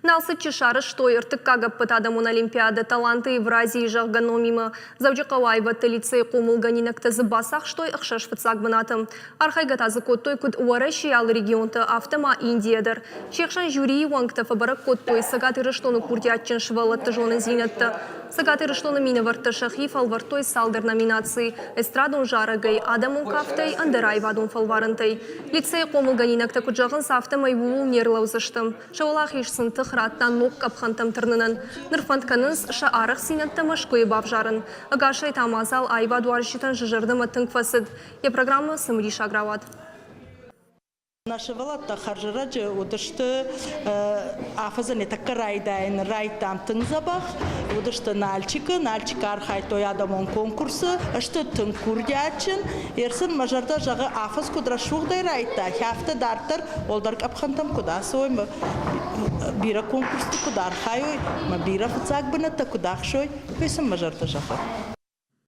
Налцыччы сарӕзтой ӕртыккаг ӕппӕтадӕмон олимпиадӕ «Таланты Евразии», зӕгъгӕ, номимӕ. Дзӕуджыхъӕуы аивӕдты лицейы хъомылгӕнинӕгтӕ дзы бацахстой ӕхсӕз фыццаг бынаты. Архайгӕ та дзы кодтой куыд Уӕрӕсейы алы регионты, афтӕ ма Индийӕ дӕр. Се хсӕн жюрийы уӕнгтӕ фӕбӕрӕг кодтой Цӕгат Ирыстоны курдиатджын сывӕллӕтты зонындзинӕдтӕ. Цӕгат Ирыстоны минӕвӕрттӕ сӕхи фӕлвӕрдтой цалдӕр номинацийы эстрадон зарӕгӕй, адӕмон кафтӕй, ӕндӕр аивадон фӕлварӕнтӕй. Лицейы хъомылгӕнинӕгтӕ куыд зӕгъынц, афтӕмӕй ууыл не рлӕудзысты. Сӕ уӕлахиз сын тых радта ног къӕпхӕнтӕм тырнынӕн. Ныр фӕнд кӕнынц сӕ арӕхстдзинӕдтӕ Мӕскуыйы бавзарын. Ӕгасӕй та мадзал аивадуарзджытӕн сӕ зӕрдӕмӕ тынг фӕцыд. Йӕ программӕ цымыдисаг рауад. Нӕ сывӕллӕттӕ хӕрзӕрӕджы уыдысты афӕдзӕн йӕ тӕккӕ райдайӕны райдтам тынг дзӕбӕх. Уыдысты Нальчикы, Нальчикы архайдтой адӕмон конкурсы, сты тынг курдиатджын. Ерсын мӕ зӕрдӕ зӕгъы, афӕдз куыд рӕсугъдӕй райдта, афтӕ дарддӕр уӕлдӕр къӕпхӕнтӕм куыд ацӕуой, бирӕ конкурсты куыд архайой, мӕ бирӕ фыццаг бынӕттӕ куыд ахсой, уый сын мӕ зӕрдӕ зӕгъы.